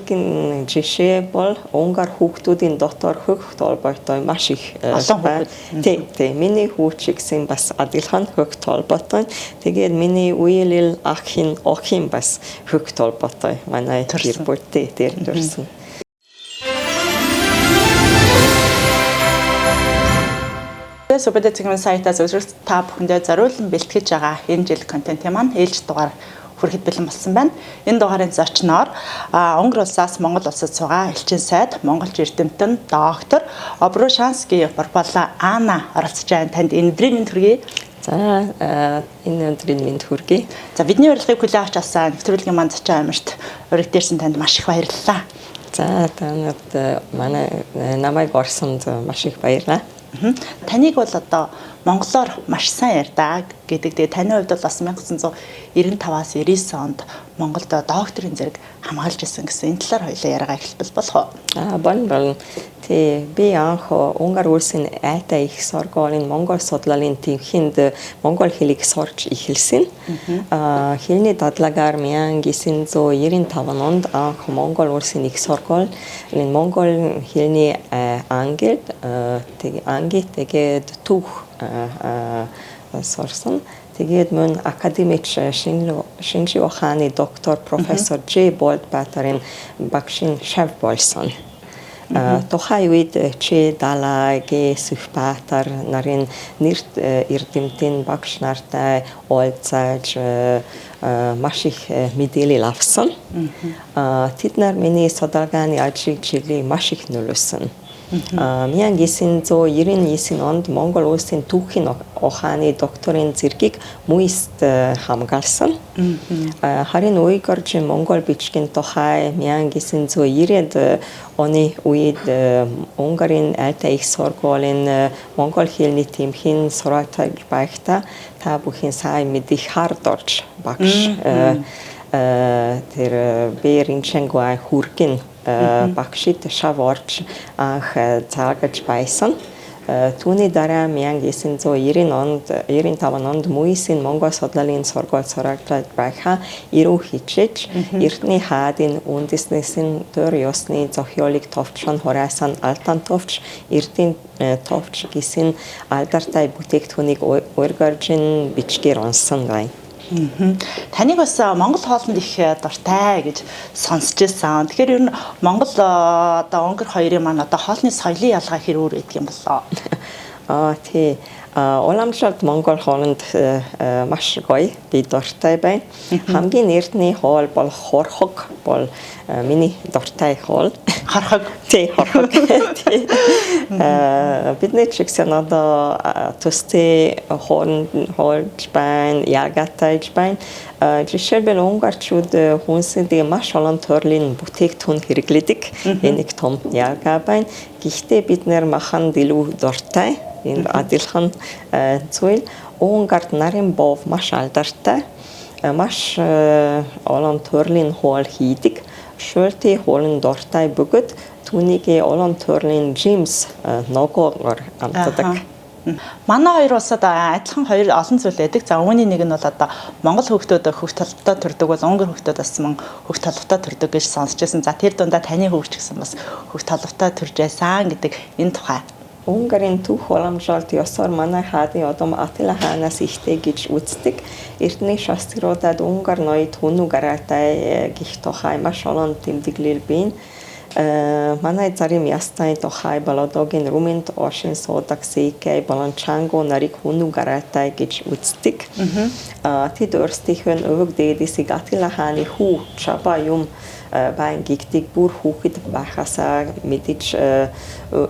Нэгэн жишээ бол Унгар хүүхдүүдийн дотор хөх холбоотой маш их олон хүүхэд. Тий. Миний хүү ч гэсэн бас адилхан хөх холбоотой. Тэгээд миний үеэл ахын охин бас хөх холбоотой. Манай гэр бүлтэй тэр төрсөн. Сүбэдэ цэгмэн сайтаас өсвөр та бүхэндээ зориулан бэлтгэж байгаа энэ жил контентын маань ээлж дугаар хүрэхэд бэлэн болсон байна. Энэ дугаарын зочноор Унгар улсаас Монгол улсад суугаа элчин сайд, монголч эрдэмтэн, доктор Обрушанский Барбала Ана оролцож байна. Танд энэ өдрийн мэнд хүргэе. За, энэ өдрийн мэнд хүргэе. За, бидний урилгыг хүлээн авч авсан нэвтрүүлгийн маань зочин амарт уригд ирсэн танд маш их баярлалаа. За, танад манай намайг орсонд маш их баярлалаа. Таныг бол одоо монголоор маш сайн ярьдаг гэдэг. Тэгээ таны хувьд бол бас 1995-аас 99 онд Монголд докторийн зэрэг хамгаалж исэн гэсэн энэ талаар хоёлаа яриагаа эхэлбэл болох уу? Болно. Тий, би анх Унгар улсын Айтай их сургуулийн Монгол судлалын тэнхинд монгол хэлийг сурч эхэлсэн. Хэлний дадлагаар 1995 онд анх Монгол улсын их сургуулийн монгол хэлний ангид анги тэгээд түүх сурсан. Тэгээд мөн академич шинжлэх ухааны доктор профессор Ж. Болдбаатарын багшийн шав болсон. Тухайн үед Ч. Далай, Г. Сүхбаатар нарын нэрт эрдэмтэн багш нартай уулзаж маш их мэдээлэл авсан. Тэд нар миний судалгааны ажлыг чиглэлийг маш их нөлөөлсөн. 1999 онд Монгол улсын түүхийн ухааны докторийн зэргийг МУИС-т хамгаалсан. Харин Уйгуржин Монгол бичгийн тухай 1990-ад оны үед Унгарын Алтай их сургуулийн монгол хэлний тэмхийн сургаалтай байхдаа та бүхэн сайн мэдих Хардорж багш тэр Бэринчэнгуай хүргэн багшид шав орж анх заагаж байсан. Түүний дараа 1990 онд 95 онд МУИС-ийн Монгол судлалын сургууль сурагчид байхаа ирүү хичээж Эрдэнэ хаадын үндэснээс нь төр ёсны зохиолыг товчхон хураасан Алтан товч, Эрдэнэ товч гэсэн алдартай бүтээгдэхүүнийг Уйгуржин бичгээр унсан байна. Таныг бас Монгол хоолнд их дуртай гэж сонсч ирсэн. Тэгэхээр ер нь Монгол одоо Унгар хоёрын маань одоо хоолны соёлын ялгаа хэр өөр байдаг юм болоо? Тий. Уламжлалт Монгол хоолнд маш гоё, би дуртай байна. Хамгийн эртний хоол бол хорхог бол миний дуртай хоол. Хорхог. Тий, хорхог. Тий. Бидний ч гэсэн одоо төстэй хоолж байна, ялгаатай байна. Жишээлбэл унгарчууд хүнсэндээ маш олон төрлийн бүтээгдэхүүн хэрэглэдэг. Энэ нэг том ялгаа байна. Гэхдээ бид нэр маханд илүү дуртай. Энэ адилхан зүйл. Унгарт нарын бов маш алдартай. Маш олон төрлийн хоол хийдэг. Шөлтийн хоолнд дуртай бөгөөд түүнийг олон төрлийн жимс ногоогоор амтдаг. Манай хоёр улсад адилхан хоёр олон зүйл байдаг. За, үүний нэг нь бол одоо Монгол хүүхдүүд хөх толботой төрдөг бол Унгар хүүхдүүд бас мөн хөх толботой төрдөг гэж сонсч байсан. За, тэр дундаа таны хүүхд ч гэсэн бас хөх толботой төрж байсан гэдэг энэ тухай. Унгарын түүх уламжлалт ёсоор манай хаадын удам Атила хаанаас ихтэй гэж үздэг. Эртний шаструудад Унгар ноёд хүннү гараатай гих тухай маш олон тэмдэглэл бий. Манай зарим ястай тухай бол одоогийн Румынд оршин суудаг Сэйкэй болон Чанго нарыг хүннү гараатай гэж үздэг. Тэд өөрсдийнх нь өвөг дээдсийг Атила хааны хүү Чаба юм байна гэгдэг бүр хүүхэд байхасаа мэдэж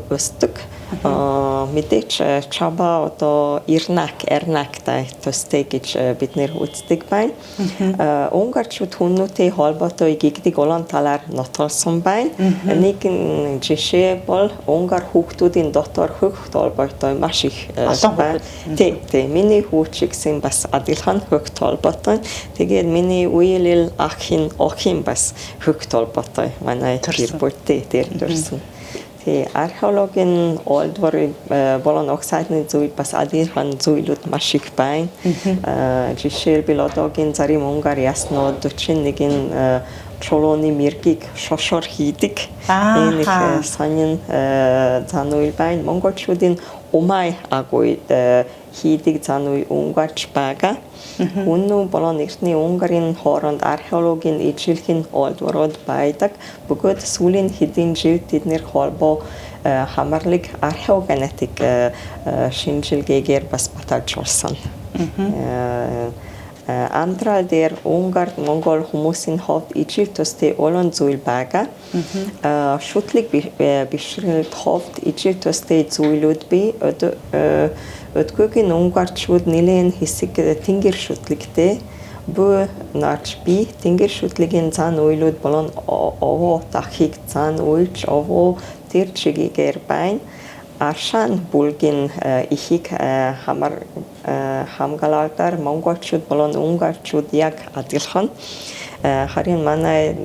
өсдөг. Мэдээж Чаба одоо Ирнак, Эрнактай төстэй гэж бид нэр үздэг байна. Унгарчууд хүннүүтэй холбоотой гэгдэг олон талаар нотолсон байна. Нэгэн жишээ бол Унгар хүүхдүүдийн дотор хөх холбоотой маш их олон байна. Тий. Миний хүү ч гэсэн бас адилхан хөх холбоотой. Тэгээд миний үеэл ахын охин бас хөх холбоотой. Манай гэр бүлтэй тэр төрсөн. Тий, археологийн олдвор болон оксайдны зүйл бас адилхан зүйлүүд маш их байна. Жишээлбэл одоогийн зарим Унгар яснууд 41 Чулууны мэргийг шошоор хийдэг. Энэ их сонин зан үйл байна. Монголчуудын умай агуйд хийдэг зан үйл унгарч байгаа. Хүннү болон эртний Унгарын хооронд археологийн ижилхэн олдворууд байдаг. Бөгөөд сүүлийн хэдэн жил тэднэр холбоо хамаарлаг археогенетик шинжилгээгээр бас баталжуулсан. Амьдрал дээр Унгар Монгол хүмүүсийн хувьд ижил төстэй олон зүйл байгаа. Шүтлэг бишрэлт хувьд ижил төстэй зүйлүүд бий. Өдгөөгийн унгарчууд нэлээн хэсэг тэнгэр шүтлэгтэй. Буй нарч би тэнгэр шүтлэгийн зан үйлүүд болон овоо тахыг зан үйлч овоо тэр чигээр байна. Аршаан бүлгийн ихийг хамар хамгаалалтаар монголчууд болон унгарчууд яг адилхан. Харин манай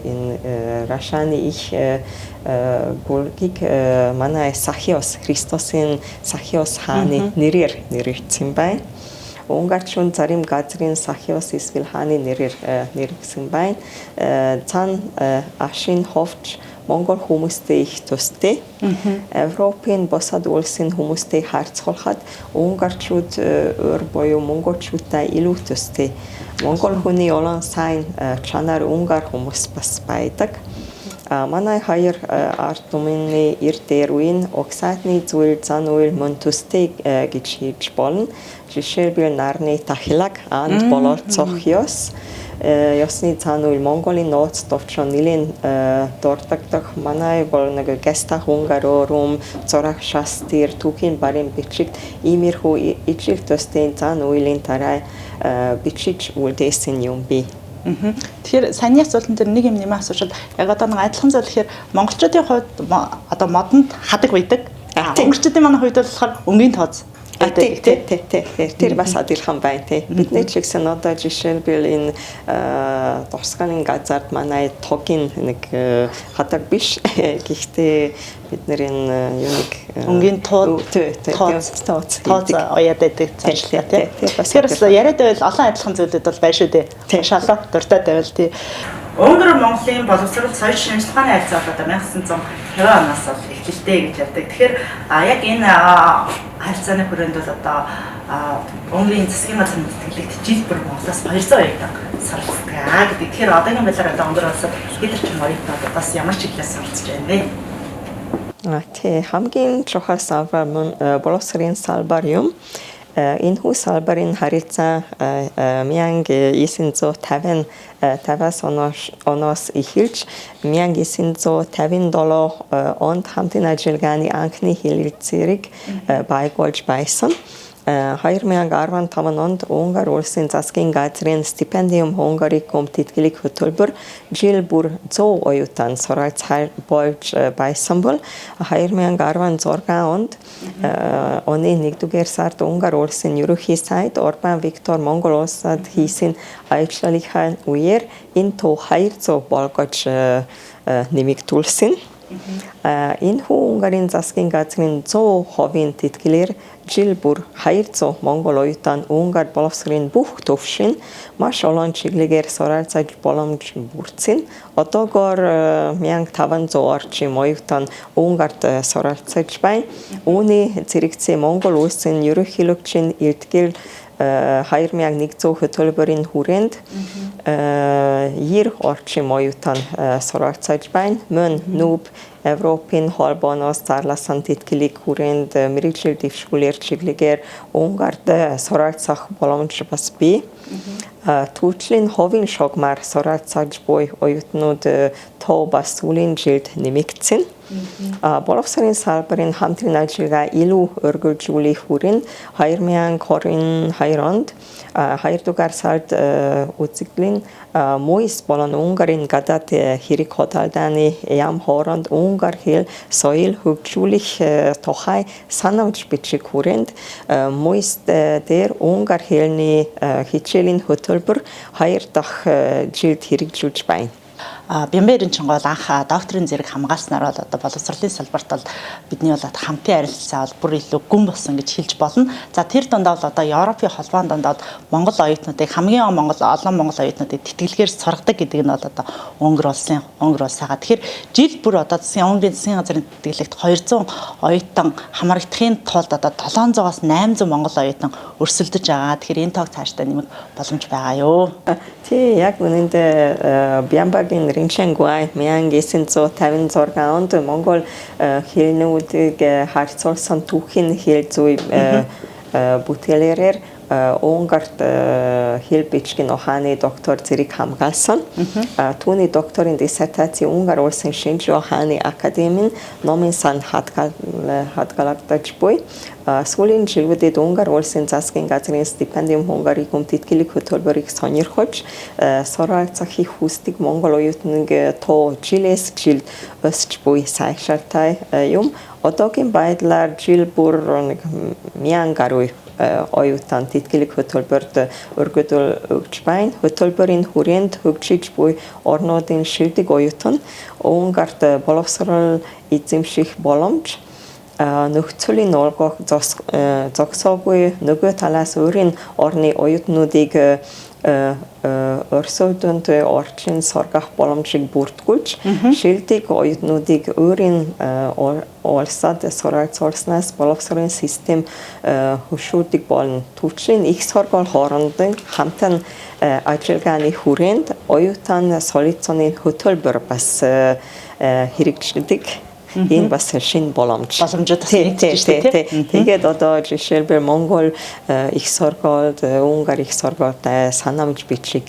энэ Рашаны их бүлгийг манай Сахиос Христосын Сахиос хааны нэрээр нэрлэсэн байна. Унгарчууд зарим газрын Сахиос эсвэл хааны нэрээр нэрлэсэн байна. Цан ашин ховч Монгол хүмүүстэй их төстэй. Европын бусад улсын хүмүүстэй харьцуулахад унгарчууд өөр буюу монголчуудтай илүү төстэй. Монгол хүний олон сайн чанар унгар хүмүүс бас байдаг. Манай хоёр ард түмний эр дээр үеийн угсаатны зүйл зан үйл мөн төстэй гэж хэлж болно. Жишээлбэл нарны тахилаг анд бололцох ёс ёсны зан үйл Монголын нууц товчон нэлээн дурддагдах. Манай бол нэг Гестах Унгарорум зураг шастир түүхийн барын бичигт иймэрхүү ижил төстэй зан үйлийн дараа бичиж үлдээсэн юм би. Тэгэхээр саяны асуултан дээр нэг юм нэмээ асуучвал яг одоо нэг адилхан зүйл гэхээр монголчуудын хувьд одоо модонд хадаг байдаг. Унгарчуудын манай хувьд болохоор өнгийн тооз. Тий, тий, тий, тий. Тэр бас адилхан байна тий. Бидний ч гэсэн одоо жишээлбэл энэ дурсгалын газарт манай тогийн нэг хадаг биш. Гэхдээ бид нар энэ юуныг өнгийн тууд тооц ояад байдаг цаашлаа тий. Тэгэхээр бас яриад байвал олон адилхан зүйлүүд бол байна шүү дээ. Шалаа дуртад байвал тий. Унгар Монголын боловсрол соёл шинжилгээ ухааны харилцаа бол одоо 1950 оноос бол эхэллээ гэж ярьдаг. Тэгэхээр яг энэ харилцааны хүрээнд бол одоо Унгарийн засгийн газрын тэтгэлэгт жил бүр Монголоос 200 оюутан суралцдаг гэдэг. Тэгэхээр одоогийн байдлаар одоо Унгар улсад хэд орчим оюутнууд бас ямар чиглэлээр суралцж байна вэ? Тий, хамгийн чухал салбар мөн боловсролын салбар юм. Энэхүү салбарын харилцаа 1950 50-аас оноос эхэлж 1957 онд хамтын ажиллагааны анхны хэлэлцээрийг байгуулж байсан. 2015 онд Унгар улсын засгийн газрын стипендиум Hungaricum тэтгэлэг хөтөлбөр жил бүр 100 оюутан суралцах болж байсан бол 2016 онд оны 1-р сард Унгар улсын ерөнхий сайд Орбан Виктор Монгол улсад хийсэн аяллалынхаа үеэр энэ тоо 200 болгож нэмэгдүүлсэн. Энэхүү Унгарийн засгийн газрын 100% тэтгэлээр жил бүр 200 монгол оюутан Унгар боловсролын бүх түвшин маш олон чиглэлээр суралцах боломж бүрдсэн. Одоогоор 1500 орчим оюутан Унгарт суралцаж байна. Үүний зэрэгцээ Монгол улсын ерөнхийлөгчийн илтгэл 2100 хөтөлбөрийн хүрээнд 90 орчим оюутан суралцаж байна. Мөн НҮБ Европын холбооноос зарласан тэтгэлэг хүрээнд мэргэжил дэвшгүүлэр чиглэлээр Унгарт суралцах боломж бас бий. Түүчлийн хувийн шугамар суралцаж буй оюутнууд тоо бас сүүлийн жилд нэмэгдсэн. Боловсролын салбарын хамтран ажиллагаа илүү өргөжүүлэх хүрээнд 2022 онд 2 дугаар сард үзэгдлийн Муйс болон Унгарийн гадаад хэрэг худалдааны яам хооронд унгар хэл соёл хөгжүүлэх тухай санамж бичиг хүрээнд Муйс дээр унгар хэлний хичээлийн хөтөлбөр 2 дахь жилд хэрэгжүүлж байна. Бямберийн Чингол анх докторийн зэрэг хамгаалснаар бол одоо боловсролын салбарт бол бидний бол хамтын харилцаа бол бүр илүү гүн болсон гэж хэлж болно. За тэр дундаа бол одоо Европын холбоон дундаа бол Монгол оюутнуудыг хамгийн Монгол олон Монгол оюутнуудыг тэтгэлгээр сургадаг гэдэг нь бол одоо Унгар улсын Унгар улсаагаа. Тэгэхээр жил бүр одоо засгийн Унгарийн засгийн газрын тэтгэлэгт 200 оюутан хамрагдахын тулд одоо 700-аас 800 монгол оюутан өрсөлдөж байгаа. Тэгэхээр энэ тоог цаашдаа нэмэх боломж байгаа юу? Тий, яг үнэндээ Бямбагийн Ринченгуай 1956 онд Монгол хэлнүүдийг харьцуулсан түүхийн хэл зүй бүтээлээр Унгарт хэл бичгийн ухааны доктор зэрэг хамгаалсан. Түүний докторийн диссертаци Унгар улсын шинжлэх ухааны академийн номын сан хадгалагдаж буй. Сүүлийн жилүүдэд Унгар улсын засгийн газрын стипендиум Hungaricum тэтгэлийн хөтөлбөрийг сонирхож суралцахыг хүсдэг монгол оюутныг тоо жилээс жил өсч буй сайшаалтай юм. Одоогийн байдлаар жил бүр нэг 1000 гаруй оюутан тэтгэлэг хөтөлбөрт өргөдөл өгч байна. Хөтөлбөрийн хүрээнд хөгжиж буй орнуудын шилдэг оюутан Унгарт боловсрол эзэмших боломж нөхцөлийн олгох зогсоогүй, нөгөө талаас өөрийн орны оюутнуудыг өрсөлдөөнтэй орчин сургах боломжийг бүрдүүлж, шилдэг оюутнуудыг өөрийн улсад суралцуулснаас боловсролын систем хөшүүдэг болно. Төвчлийн их сургууль хоорондын хамтан ажиллагааны хүрээнд оюутан солилцооны хөтөлбөр бас хэрэгждэг. Энэ бас шинэ боломж. Боломжууд бас нэгдэж шүү дээ. Тэгээд одоо жишээлбэл Монгол их сургуульд, Унгар их сургуультай санамж бичлэг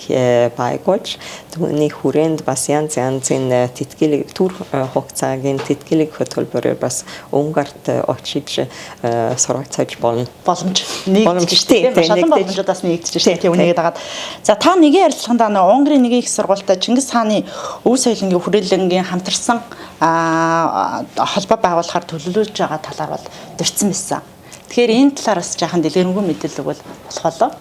байгуулж, түүний хүрээнд бас янз янзын тэтгэлэг түр хугацаагийн тэтгэлэг хөтөлбөрөөр бас Унгарт очиж суралцаж болно. Боломж нэгдэж шүү дээ. Маш олон боломжууд бас нэгдэж шүү дээ. Үүнийг дагаад. За та нэгэн ярилцлагандаа Унгарын нэгэн их сургуультай Чингис хааны өв соёлынгийн хүрээлэнгийн хамтарсан холбоо байгуулахаар төлөвлөж байгаа талаар бол дурдсан байсан. Тэгэхээр энэ талаар бас жаахан дэлгэрэнгүй мэдээлэл өгвөл болох болоо.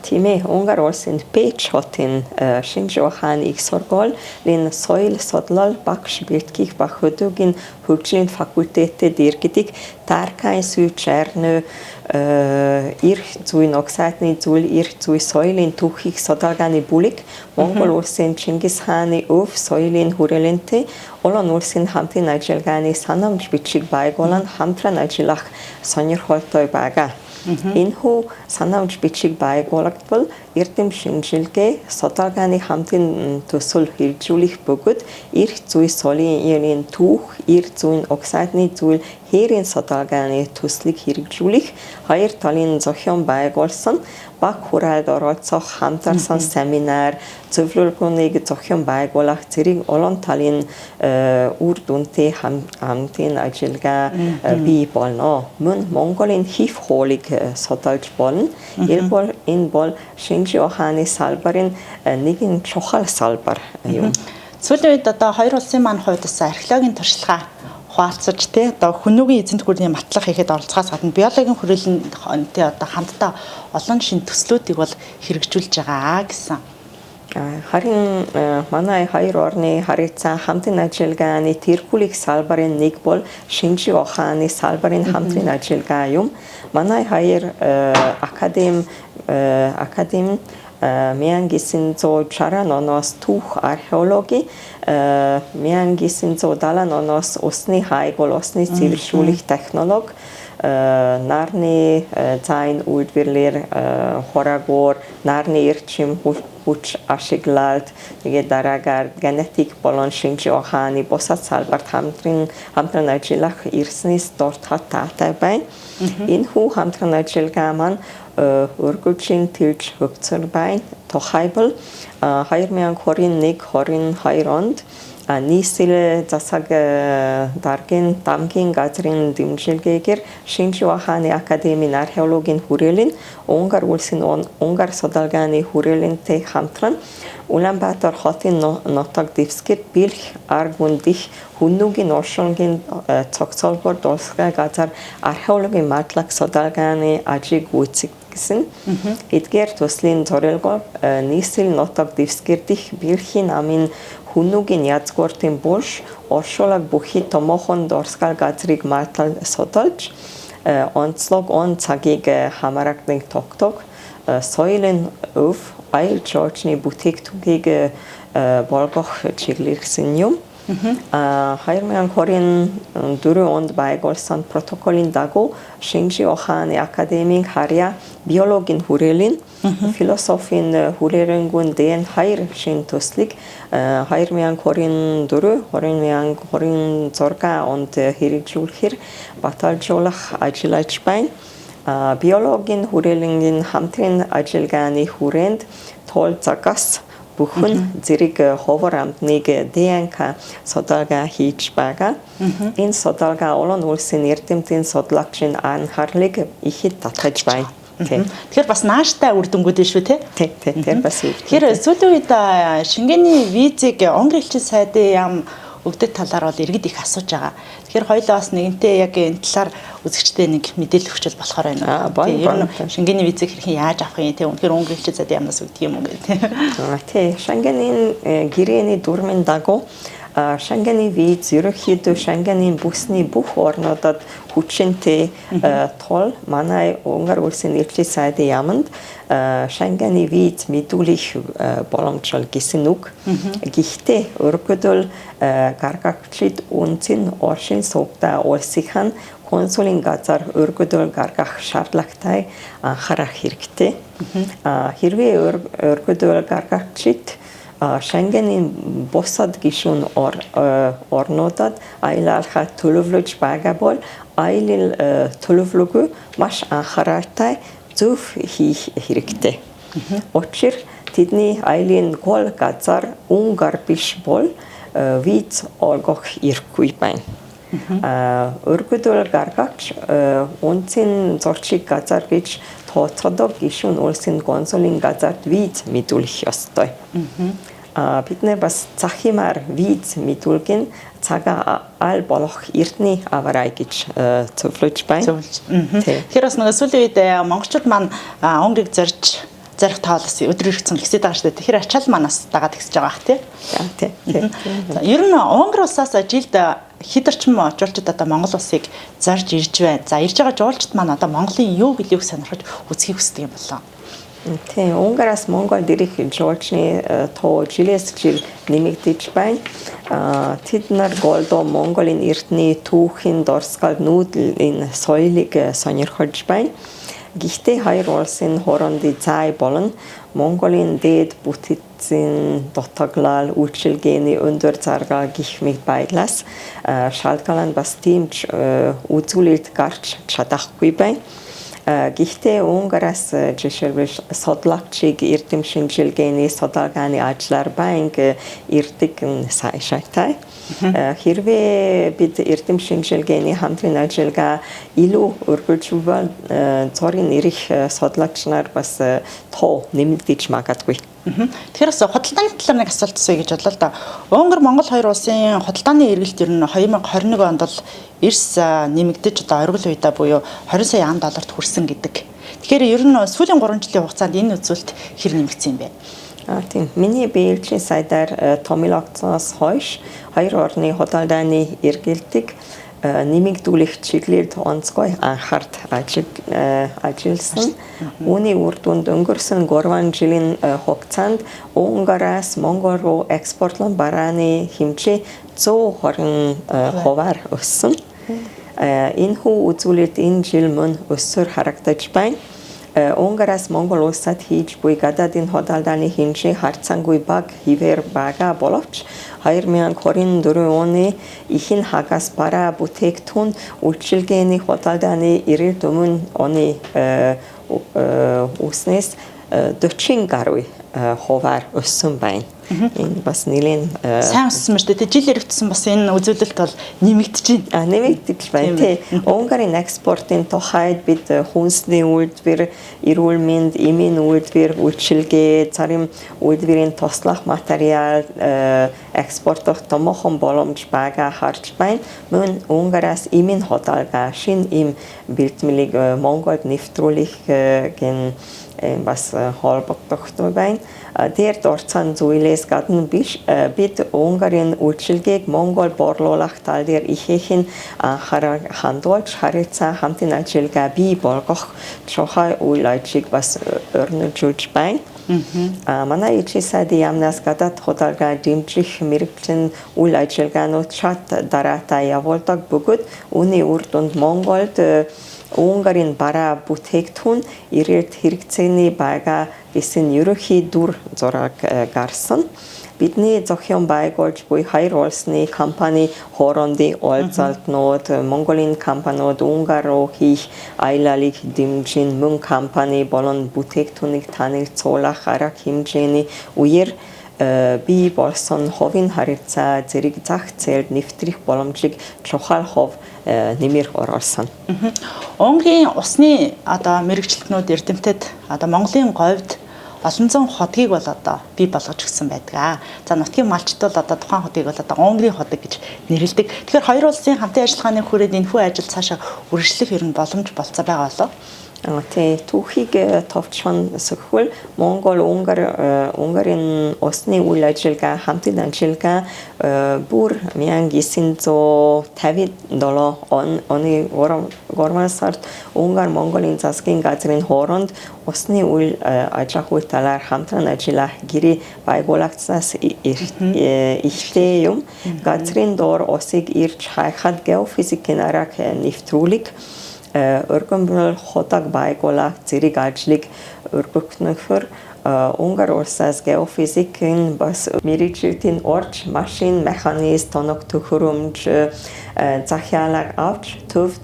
Тийм ээ, Унгар улсын Печ хотын шинжлэх ухааны их сургуулийн соёл судлал багш бэлтгэх ба хөдөөгийн хөгжлийн факультетэд иргэдэг Таркайн Сүүчэрнө эрх зүйн угсаатны зүйл эрх зүй соёлын түүхийг судалгааны бүлэг Монгол улсын Чингис хааны өв соёлын хүрээлэнтэй олон улсын хамтын ажиллагааны санамж бичиг байгуулан хамтран ажиллах сонирхолтой байгаа. Энэхүү санамж бичиг байгуулагдвал эрдэм шинжилгээ, судалгааны хамтын төсөл хэрэгжүүлэх бөгөөд эрх зүй соёлын түүх, эрх зүйн угсаатны зүйл хээрийн судалгааны төслийг хэрэгжүүлэх, хоёр талын зохион байгуулсан баг хураалд оролцох хамтарсан семинар, зөвлөгөөнийг зохион байгуулах зэрэг олон талын үр дүнтэй хамтын ажиллагаа бий болно. Мөн Монголын хэв хуулийг судалж болно. Энэ бол шинжлэх ухааны салбарын нэгэн чухал салбар юм. Сүүлийн үед одоо хоёр улсын маань хувьд бас археологийн туршлагаа хуваалцаж тий одоо хүннүгийн эзэнт гүрний батлах хийхэд оролцохоос гадна биологийн хүрээлэнтэй одоо хамтдаа олон шинэ төслүүдийг бол хэрэгжүүлж байгаа гэсэн. Харин манай хоёр орны харилцаа хамтын ажиллагааны тэргүүлэх салбарын нэг бол шинжлэх ухааны салбарын хамтран ажиллагаа юм. Манай хоёр академи 1960 оноос түүх археологи, 1970 оноос усны хайгуул, усны цэвэршүүлэх технологи, нарны зайн үйлдвэрлэлээр хорагоор нарны эрчим хүч ашиглалт, тэгээд дараагаар генетик болон шинжлэх ухааны бусад салбарт хамтран ажиллах ирсэнээс дурдахад таатай байна. Энэхүү хамтран ажиллагаа маань өргөжлийн тэлж хөгжсөр байна. Тухайлбал 2021-22 онд нийслэл засаг даргын дамгийн газрын дэмжлэгээр шинжлэх ухааны академийн археологийн хүрээлэн Унгар улсын Унгар судалгааны хүрээлэнтэй хамтран Улаанбаатар хотын нутаг дэвсгэр бэлх аргун дэх хүннүгийн оршингийн цогцолбор дулсгай газар археологийн мадлах судалгааны ажлыг гэсэн. Эдгээр төслийн зорилго нийслэл нутаг дэвсгэр дэх бэлхийн намын хүннүгийн язгууртын булш оршуулга бүхий томоохон дурсгал газрыг мартал судалж, онцлог он цагийг хамаарагдан тогтоох, соёлын өв, аял жуулчны бүтээгдэхүүнийг болгох чиглэлсэн юм. 2024 онд байгуулсан протоколын дагуу Шинжийн ухааны академийн харьяа биологийн хүрээлэн, философийн хүрээлэнгүүн дээн хоёр шинэ төслийг 2024, 2026 онд хэрэгжүүлэхээр баталжуулах ажиллаж байна. Биологийн хүрээлэнгийн хамтран ажиллагааны хүрээнд тул загас бүхэн зэрэг ховор амьтныг ДНК судалгаа хийж байгаа. Энэ судалгаа олон улсын эрдэмтэн судлаачдын анхаарлыг ихэд татаж байна. Тэгэхээр бас нааштай үр дүнгууд шүү те. Тий, тэр бас. Тэгэхээр сүүлийн үед Шенгений визийг Унгар элчин сайдын яам өгдөг талаар бол иргэд их асууж байгаа. Тэгэхээр хоёулаа бас нэгэнтээ яг энэ талаар үзэгчдээ нэг мэдээлэл өгчвөл болохоор байна. Тийм, ер нь Шенгений визийг хэрхэн яаж авах юм те, үнэхээр Унгар элчин сайдын яамнаас өгдөг юм уу гэх те. Тий, Шенгенийн гэрээний дүрмийн дагуу Шенгений виз ерөнхийдөө Шенгенийн бүсний бүх орнуудад хүчинтэй тул манай Унгар улсын элчин сайдын яаманд Шенгений виз мэдүүлэх боломжтой гэсэн үг. Гэхдээ өргөдөл гаргагчид үндсэн оршин суугтай улсынхан консулын газар өргөдөл гаргах шаардлагатай анхаарах хэрэгтэй. Хэрвээ өргөдөл гаргагчид Шенгенийн бусад гишүүн орнуудад аялалаа төлөвлөж байгаа бол аялал төлөвлөгөө маш анхааралтай зөв хийх хэрэгтэй. Учир тэдний аялын гол газар Унгар биш бол виз олгох эрхгүй байна. Өргөдөл гаргагч үндсэн зорчиг газар гэж тооцоодог гишүүн улсын консулын газарт виз мэдүүлэх ёстой. Бид нэр бас захимаар виз мэдүүлгэн цагаа аль болох эртний аваарай гэж зөвлөж байна. Тэгэхээр бас нэг сүүлийн үед монголчууд маань Унгарыг зорж зарих тоолос өдөр иргэцэн ихсээд байгаа шүү дээ. Тэгэхээр ачаал маань бас дагаад ихсэж байгаа бах тий. Тий. Ер нь Унгар улсаас жилд хэд орчим жуулчид одоо Монгол улсыг зорж ирж байна. За, ирж байгаа жуулчид маань одоо Монголын юу гэлийг сонирхож үзхийг хүсдэг юм болоо. Тийм, Унгараас Монголд ирэх жуулчны тоо жилээс жил нэмэгдэж байна. Тэд нар голдоо Монголын эртний түүхийн дурсгал, нүүдлийн соёлыг сонирхож байна. Гэхдээ хоёр улсын хоорондын зай болон Монголын дээд бүтцийн дутаглал, үйлчилгээний өндөр заргаа гэх мэт байдлаас шалтгаалan бас тийм ч үзүүлэлт гарч чадахгүй байна. Гэхдээ Унгараас жишээлбэл судлаачийг эрдэм шинжилгээний судалгааны ажлаар байнга ирдэг нь сайшаатай. Хэрвээ бид эрдэм шинжилгээний хамтран ажиллагаа илүү өргөжүүлбэл цорын ирэх судлаач нар бас тоо нэмэгдэж магадгүй. Тэгэхээр бас худалдааны талаар нэг асуулт асууя гэж бодлоо л да. Унгар Монгол хоёр улсын худалдааны эргэлт ер нь 2021 онд бол эрс нэмэгдэж одоо оргил үедээ буюу 20 сая ам долларт хүрсэн гэдэг. Тэгэхээр ер нь сүүлийн 3 жилийн хугацаанд энэ үзүүлэлт хэр нэмэгдсэн юм бэ? Тийм. Миний биелжийн сайдаар томилогдсоноос хойш хоёр орны худалдааны эргэлтийг нэмэгдүүлэх чиглэлд онцгой анхаарч ажилласан. Үүний үр дүнд өнгөрсөн 3 жилийн хугацаанд Унгараас Монгол руу экспортлон барааны хэмжээ 120 хувиар өссөн. Энэхүү үзүүлэлт энэ жил мөн өссөөр харагдаж байна. Унгараас Монгол улсад хийж буй гадаадын худалдааны хэмжээ харьцангуй бага хэвээр байгаа боловч 2024 оны ихэнх хагас бараа бүтээгдэхүүн үйлчилгээний худалдааны 90 оны өснөөс 40 гаруй хувиар өссөн байна. Энэ бас нэлээн сайн өссөн ба шүү дээ. Жил иргэдсэн бас энэ үзүүлэлт бол нэмэгдэж байна. Нэмэгдэж байна тий. Унгарын экспортын тухайд бид хүнсний үйлдвэр, эрүүл мэнд, эмийн үйлдвэр, үйлчилгээ, зарим үйлдвэрийн туслах материал экспортох томоохон боломж байгаа харж байна. Мөн Унгараас эмийн худалдаа шинэ эм бэлтгэлийг Монголд нэвтрүүлэх гэн бас холбогдох байна. Тэр дурдсан зүйлээс гадна биш бид Унгарын үйлчилгээг Монгол борлуулах тал дээр ихээхэн анхаарал хандуулж харилцаа хамтын ажиллагаа бий болгох чухал үйл ажлыг бас өрнөжүүлж байна. Манай элчин сайдын яамнаас гадаад худалдаа дэмжих мэргэжлийн үйл ажиллагаанууд шат дараатай явуулдаг бөгөөд үүний үр дүнд Монголд Унгарын бараа бүтээгдэхүүн ирэлт хэрэгцээний байгаа гэсэн ерөнхий дүр зураг гарсан. Бидний зохион байгуулж буй хоёр улсны компани хоорондын уулзалтнууд, Монголын компаниуд Унгар руу хийх аяллыг дэмжин мөн компани болон бүтээгдэхүүнийг танилцуулах арга хэмжээний үеэр бий болсон хувийн харилцаа зэрэг зах зээлд нэвтрэх боломжийг чухал хувь нэмэр оруулсан. Унгарын усны одоо мэргэжилтнүүд эрдэмтэд одоо Монголын говьд олон зуун ходгийг бол одоо бий болгож өгсөн байдаг. За нутгийн малчид бол одоо тухайн ходгийг бол одоо Унгарын ходог гэж нэрлэдэг. Тэгэхээр хоёр улсын хамтын ажиллагааны хүрээнд энэхүү ажил цаашаа үргэлжлэх ер нь боломж болцоо байгаа болов уу? Тий, түүхийг товчхон сөхвөл Монгол Унгар Унгарын усны үйл ажиллагаа хамтын ажиллагаа бүр 1957 оны 3 сард Унгар Монголын засгийн газрын хооронд усны үйл ажиллагааны талаар хамтран ажиллах гэрээ байгуулагдсанаас эхлэв юм. Газрын дор усыг ирж хайхад геофизикийн арга нэвтрүүлэг өргөмбөл ходог байгуулах зэрэг ажлыг өргөхнөхөр Унгар улсаас геофизикийн бас мэргэжилтийн орч машин механизм тоног төхөөрөмж захиалга авч Төв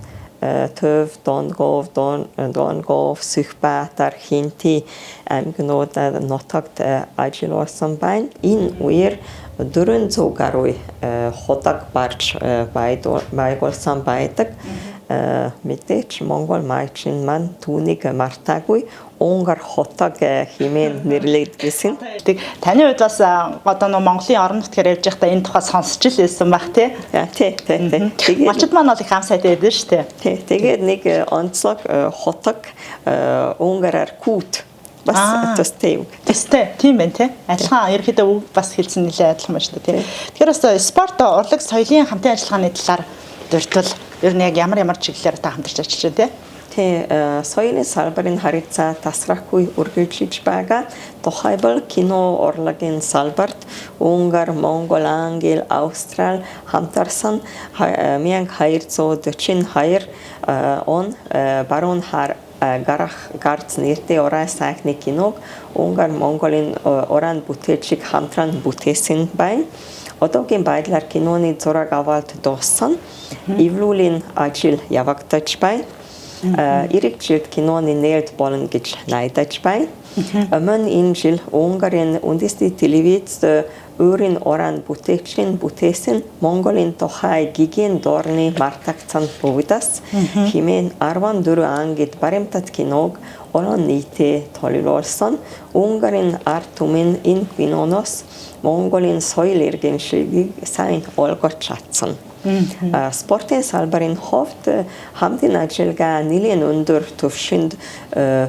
Донгов, Донгов, Сүхбаатар, Хинти аймагнуудад нутагт ажиллуулсан байна. Энэ үеэр 400 гаруй ходог барж байгуулсан байдаг. Мэдээж Монгол малчин маань түүнийг мартаагүй Унгар хотог хэмээн нэрлэгдсэн. Тэг таны хувьд бас одоо нөө Монголын орон нутгаар явж байхдаа энэ тухай сонсч л байсан байх тий. Тий, тий, тий. Малчид маань бол их ам сайтай байдаг шүү дээ. Тий, тэгээд нэг онцлог хотог унгараар кут бас төстэй үг. Төстэй, тийм байна тий. Адилхан ерөнхийдөө үг бас хэлсэн нэлээд адилхан байна шүү дээ тий. Тэгэхээр бас спорт, урлаг, соёлын хамтын ажиллагааны талаар дурдвал ер нь яг ямар ямар чиглэлээр та хамтарч ажиллаж байна тий? Тий, соёлын салбарын харилцаа тасрахгүй үргэлжлэж байгаа. Тухайлбал кино урлагийн салбарт Унгар, Монгол, Англи, Австрали хамтарсан 1242 он баруун хар гарах гарц нэртэй уран сайхны киног Унгар, Монголын уран бүтээлчийг хамтран бүтээсэн байна. Одоогийн байдлаар киноны зураг авалт дууссан. Эвлүүлийн ажил явагдаж байна. Ирэх жилд киноны нээлт болно гэж найдаж байна. Мөн энэ жил Унгарын үндэсний телевиз өөрийн уран бүтээгчийн бүтээсэн Монголын тухай гэгээн дорны мартагдсан бүгдас хэмээн 14 ангид баримтат киног олон нийтэд төлөвлөсөн. Унгарын ард түмэн энэ киноноос Монголын соёл иргэншилгийг сайн ойлгож чадсан. Спортын салбарын хувьд хамтын ажиллагаа нэлээн өндөр түвшинд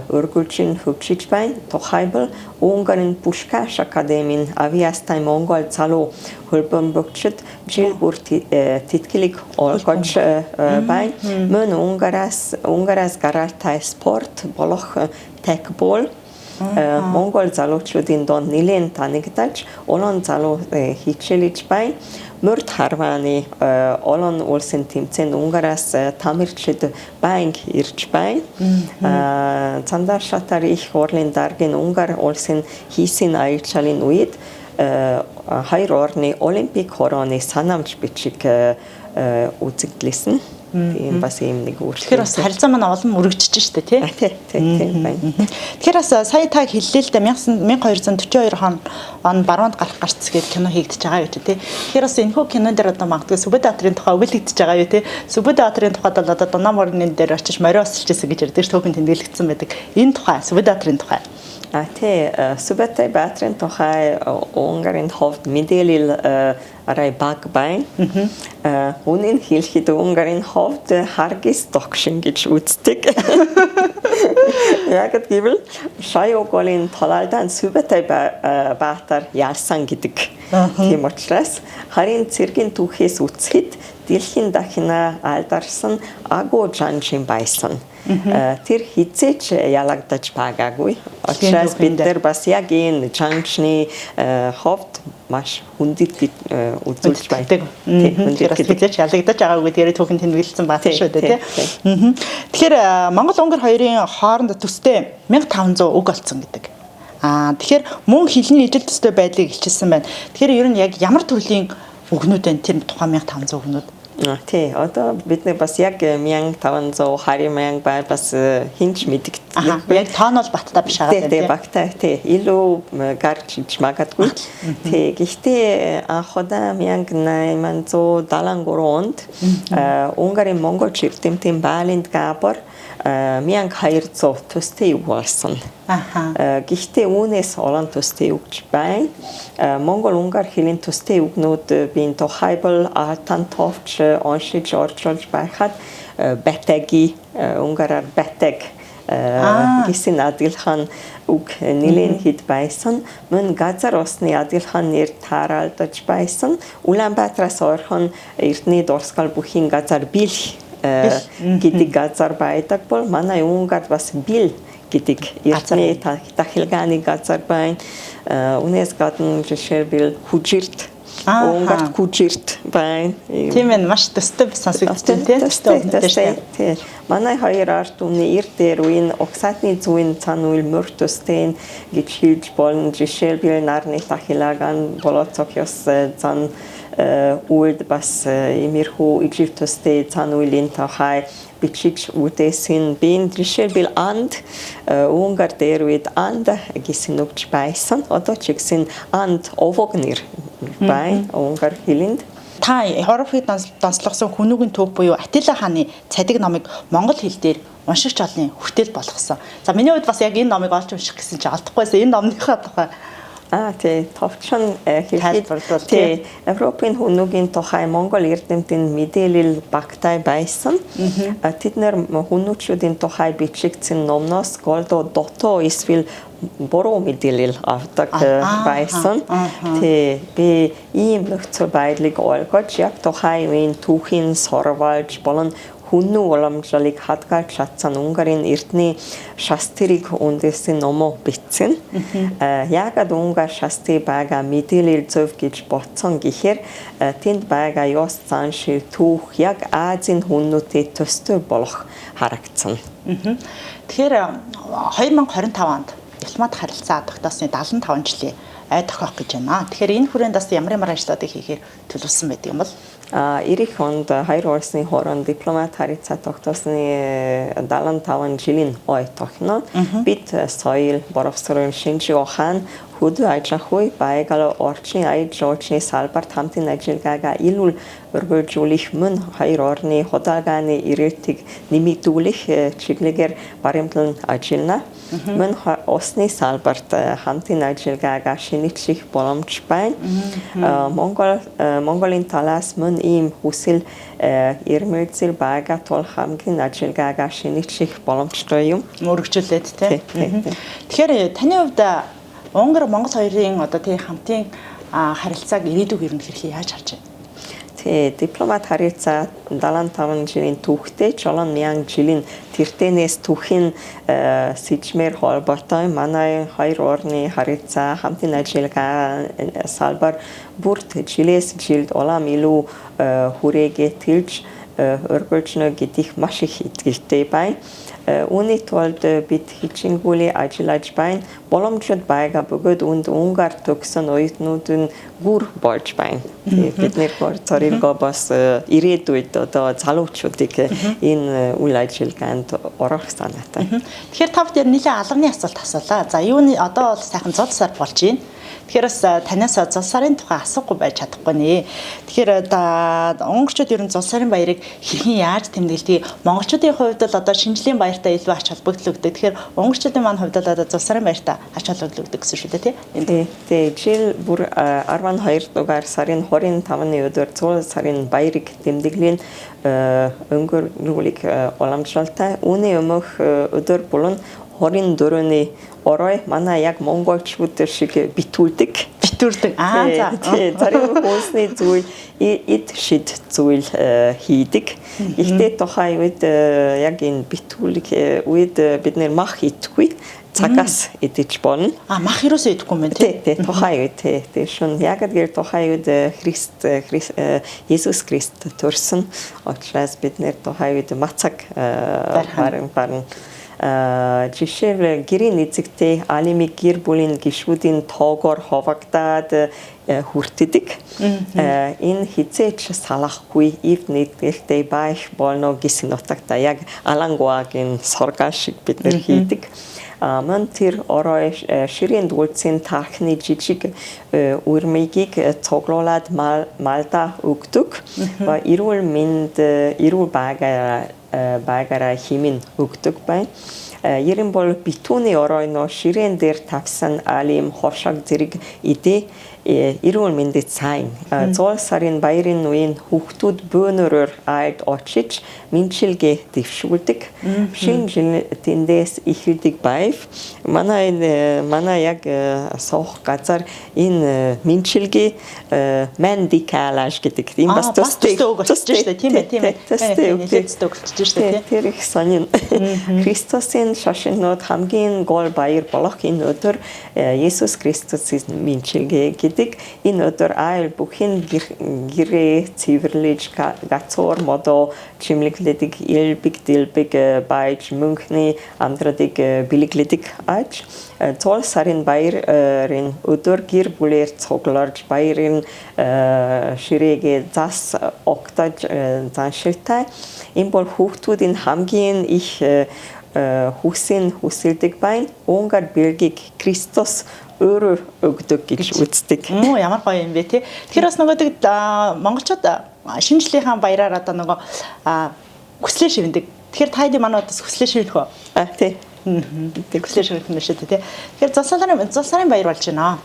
үргэлжин хөгжиж байна. Тухайлбал Унгарын Пушкаш академийн авиастай Монгол залуу хөлбөмбөгчид жил бүр тэтгэлэг олгож байна. Мөн Унгараас гаралтай спорт болох текбол Монгол залуучуудын донд нэлээн танигдаж, олон залуу хичээлж байна. Морд харвааны олон улсын тэмцээнд Унгараас тамирчид байнга ирж байна. Цандаа шатар их хурлын даргын Унгар улсын хийсэн аяллын үед хоёр орны олимпик хорооны санамж бичиг үзэгдлээсэн. Тийм бас ийм нэг өөрчлөлт. Тэгэхээр бас харилцаа маань улам өргөжж штэ тий. Тий, тийм байна. Тэгэхээр бас сая та хэллээ л да 1242 он баруунд гарах гарц гэдэг кино хийгдэж байгаа гэж тий. Тэгэхээр бас энэхүү кинон дээр одоо магадгүй Сүбэд Баатрын тухай өгүүлэгдэж байгаа юу тий. Сүбэд Баатрын тухайд бол одоо Дунаа морины дээр очиж морио осолж исэн гэж ярьдаг ш түүхэн тэмдэглэгдсэн байдаг. Энэ тухай Сүбэд Баатрын тухай. А тий, Сүбэтэй Баатрын тухай Унгарын хувьд мэдээлэл арай бага байна. Үнэн хэлэхэд Унгарын хувьд харгис догшин гэж үздэг. Яг гэвэл Шайоголын талалдан Сүбэтэй Баатар ялсан гэдэг. Тийм учраас харин цэргийн түүхээс үзэхэд дэлхийн дахина алдарсан агуу жанжин байсан. Тэр хизээч ялагдаж байгаагүй. Учраас бид нар бас яг энэ жанжны хувьд маш хүндэт үзүүлж байдаг. Тэгэхээр бас хизээч ялагдаж байгаагүй гэдгээр түүхэн тэмдэглэсэн баатар шүү дээ, тий. Тэгэхээр Монгол Унгар хоёрын хооронд төстэй 1500 үг олцсон гэдэг. Тэгэхээр мөн хэлний ижил төстэй байдлыг илчилсэн байна. Тэгэхээр ер нь яг ямар төрлийн үгнүүд байна тэр тухайн 1500 үгнүүд? Тий, одоо бид нар бас яг 1500 20 мянга бай бас хинч мэдэгдэх. Яг тоон бол баттай биш байгаа тийм. Тий, багтай тий. Илүү гарч иж магадгүй. Тий, гэхдээ анхудаа 1873 онд Унгарын Монгол эрдэмтэн Балинт Габор 1200 төстэй үг болсон. Гэхдээ үүнээс олон төстэй үгч байна. Монгол Унгар хэлийн төстэй үгнүүд би тухайлбал алтан товч уншиж орчуулж байхад бэтеги унгараар бэтег гэсэн адилхан үг нэлээд хэд байсан. Мөн газар усны адилхан нэр тааралдаж байсан. Улаанбаатараас ойрхон эрдний дурсгал бүхийн газар бил гэдэг газар байдаг бол манай Унгард бас бил гэдэг эрдний тахилгааны газар байна. Үүнээс гадна жишээлбэл хүжирт Унгарт хүжирт байна. Тийм ээ, маш төстэй сонсогдсон тийм төстэй. Тийм. Манай хоёр ард түмний эр дээр үеийн угсаатны зүйн цан үйл мөр төстэй гэж хэлж болно. Жишээлбэл нарны тахилгаан болооцох ёс зан үед бас иймэрхүү ижил төстэй цан үеийн тухай бичиж үлдээсэн. Би жишээлбэл анд Унгар дээр үед анд гэсэн үгч байсан. Одоо ч гэсэн анд овог нэр байна Унгар хэлэнд. Та Хорфыг донслогсон хүнүүгийн төв буюу Атила хааны цадиг номыг монгол хэл дээр уншигч олны хүртэл болгосон. За миний хувьд бас яг энэ номыг олж унших гэсэн чинь олдохгүйсэн. Энэ номныхаа тухай тий, товчхон хэлэхэд тий, Европын хүнүүгийн тухай Монгол эрдэмтэн мэдээлэл багтай байсан. Тэд нар хүнүүчүүдийн тухай бичигдсэн номноос голдоо дотоо эсвэл буруу мэдээлэл авдаг байсан. Тий, би ийм нөхцөл байдлыг ойлгож яг тухайн үеийн түүхийн сурвалж болон хүннүү уламжлалыг хадгалж чадсан Унгарын эрдний шастрыг үндэслэн номоо бичсэн. Яагаад Унгар шастрыг байгаа мэдээлэл зөв гэж бодсон гэхээр тэнд байгаа ёс заншил түүх яг Азийн хүннүүтэй төстэй болох харагдсан. Тэгэхээр 2025 онд дипломат харилцаа тогтоосны 75 жилийн ай тохиох гэж байна. Тэгэхээр энэ хүрээнд бас ямар ямар ажлуудыг хийхээр төлөвлөсөн байдаг юм бол? Ирэх онд хоёр улсын хооронд дипломат харилцаа тогтоосны 75 жилийн ой тохино. Бид соёл, боловсрол, шинжлэх ухаан, хөдөө аж ахуй, байгаль орчин, аяж жуулчны салбарт хамтын ажиллагаагаа илүү өргөжүүлэх мөн хоёр орны худалдааны ирээдүйг нэмэгдүүлэх чиглэлээр баримтлан ажиллана. Мөн усны салбарт хамтын ажиллагаагаа шинэчлэх боломж байна. Монголын талаас мөн ийм хүсэл эрмэлзэл байгаа тул хамгийн ажиллагаагаа шинэчлэх боломжтой юм. Өргөжүүлээд тий. Тэгэхээр таны хувьд Унгар Монгол хоёрын одоо тий хамтын харилцааг ирээдүйг ер нь хэрхэн яаж харж байна? Тий, дипломат харилцаа 75 жилийн түүхтэй 7 мянган жилийн тэртэнээс түүхийн сэжмээр холбоотой манай хоёр орны харилцаа хамтын ажиллагаа салбар бүрт жилээс жилд улам илүү хүрээгээ тэлж өргөлжнө гэдгийг маш их итгэлтэй байна. Үүний тулд бид хичээнгүйлээ ажиллаж байна. Боломжтой байгаа бөгөөд үнд Унгар төгссөн оюутнууд нь гүр болж байна. Бид нэр цорилгоо бас ирээдүйд одоо залуучуудыг энэ үйл ажиллагаанд орох санаатай. Тэгэхээр та бүхэн нэлээд алганы асуулт асуулаа. За юуны одоо бол сайхан зул сар болж байна. Тэгэхээр бас танаас зул сарын тухай асуухгүй байж чадахгүй нэ. Тэгэхээр унгарчууд ер нь зул сарын баярыг хэрхэн яаж тэмдэглэдэг? Монголчуудын хувьд бол одоо шинэ жилийн баяртай илүү ач холбогдол өгдөг. Тэгэхээр унгарчуудын маань хувьд бол одоо зул сарын баяртай ач холбогдол өгдөг гэсэн шүү дээ, тий? Тий, жил бүр 12 дугаар сарын 25-ны өдөр зул сарын баярыг тэмдэглэн өнгөрүүлэх уламжлалтай. Үүний өмнөх өдөр болон 24-ний орой манай яг монголчууд шиг битүүлдэг. Битүүлдэг. Аа за. Тий, зарим хүмүүсний зүйл эд шид зүйл хийдэг. Гэхдээ тухайн үед яг энэ битүүлэх үед бид нэр мах идэхгүй цагаас идэж болно. А мах ерөөсөө идэхгүй юм байна тий. Тий, тухайн үед тий. Тий шун яг гэр тухайн үед Христ Иесус Христ төрсөн учраас бид нэр тухайн үед мацаг барин жишээлбэл гэрийн эзэгтэй алимыг гэр бүлийн гишүүдийн тоогоор хуваагдаад хүртдэг. Энэ хизээч салахгүй ив нэгдэлтэй байх болно гэсэн нутагта яг алангуагийн сургаал шиг бид нэр хийдэг. Мөн тэр орой ширийн дүүлцийн тархины жижиг үрмэгийг цуглуулад малда өгдөг. Ба эрүүл мэнд эрүүл байгаараа хэмээн өгдөг байна. Ерэн бол битүүний оройноо ширээн дээр тавьсан алим хоршог зэрэг идэ эрүүл мэндэд сайн. Зуул сарын баярын үеийн хүүхдүүд бөөнөрөөр айлд очиж мэндчилгээ дэвшүүлдэг. Шинэ жил тэндээс эхэлдэг байв. Манай яг суух газар энэ мэндчилгээ мандикалаш гэдэг. Энэ бас төстэй үг болчихж шүү дээ. Тийм ээ, тийм ээ. Төстэй үг болчихж шүү дээ. Тэр их сонин. Христосын шашиннууд хамгийн гол баяр болох энэ өдөр Есүс Христосийн мэндчилгээ гэдэг. Энэ өдөр айл бүхэн гэрээ цэвэрлэж гацуур модоо чимэглэдэг, элбэг дэлбэг байж мөнхний амьдралыг бэлэглэдэг аж. Зуул сарын баярын өдөр гэр бүлээр цугларч баярын ширээгээ зас огтож заншилтай. Энэ бол хүүхдүүдийн хамгийн их хүсэн хүсэлдэг байна. Унгар бэлгийг Христос өөрөө өгдөг гэж үздэг. Ямар гоё юм бэ тий. Тэгэхээр бас нөгөө монголчууд шинэ жилийнхаа баяраар одоо нөгөө хүслээ шивэндэг. Тэгэхээр та хэдийн манай бас хүслээ шивэх үү? А тий. Тэг хүслээ шивэх юм шиг тий. Тэгэхээр зул сарын баяр болж байна.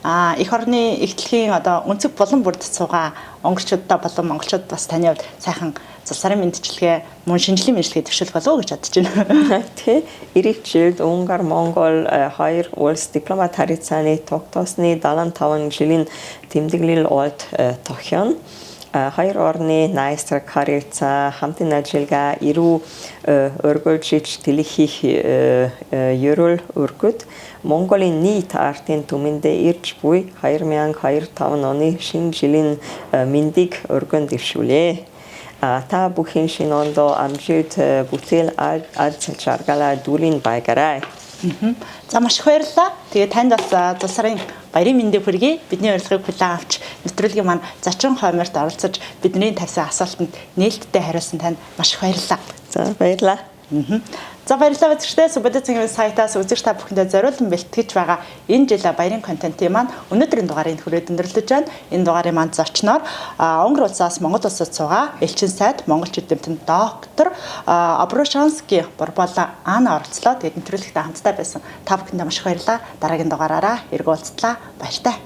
А эх орны их дэлхийн одоо өнцөг булан бүрд суугаа унгарчуудаа болон монголчууд бас таны хувьд сайхан зул сарын мэндчилгээ мөн шинэ жилийн мэндчилгээ дэвшүүлэх болов уу гэж бодож байна. Тий. Ирэх жилд Унгар Монгол хоёр улс дипломат харилцааны тогтоосны 75 жилийн тэмдэглэл олд тохино. Хоёр орны найсраг харилцаа хамтын ажиллагаа эрүү өргөлжиж дэлхийх ерөөл өргөд Монголын нийт артын түмэндээ ирж буй 2025 оны шинэ жилийн мэндийг өргөн дэвшүүлээ. Та бүхэн шинэ ондоо амжилт бүтээл аз жаргалаа дүүрэн байгаарай. За маш их баярлалаа. Тэгээ танд бас зул сарын баярын мэндийг хүргэе. Бидний урилгыг хүлээн авч нэвтрүүлгийн маань зочин хойморт оролцож бидний тавьсан асуултанд нээлттэй хариулсан танд маш их баярлалаа. За баярлалаа. За баярлалаа үзэгчдээ. Сүбэдэ цэнгийн сайтаас үзэгч та бүхэндээ зориулан бэлтгэж байгаа энэ жил баярын контентын маань өнөөдрийн дугаарыг хүрээд өндөрлөж байна. Энэ дугаарын маань зочноор Унгар улсаас Монгол улсад суугаа элчин сайд Монголч эрдэмтэн доктор Обрушанский Борбола Ана оролцлоо. Тэгээд нэвтрүүлэгтээ хамтдаа байсан та бүхэндээ маш их баярлалаа. Дараагийн дугаараараа эргүү уулзлаа. Баяртай.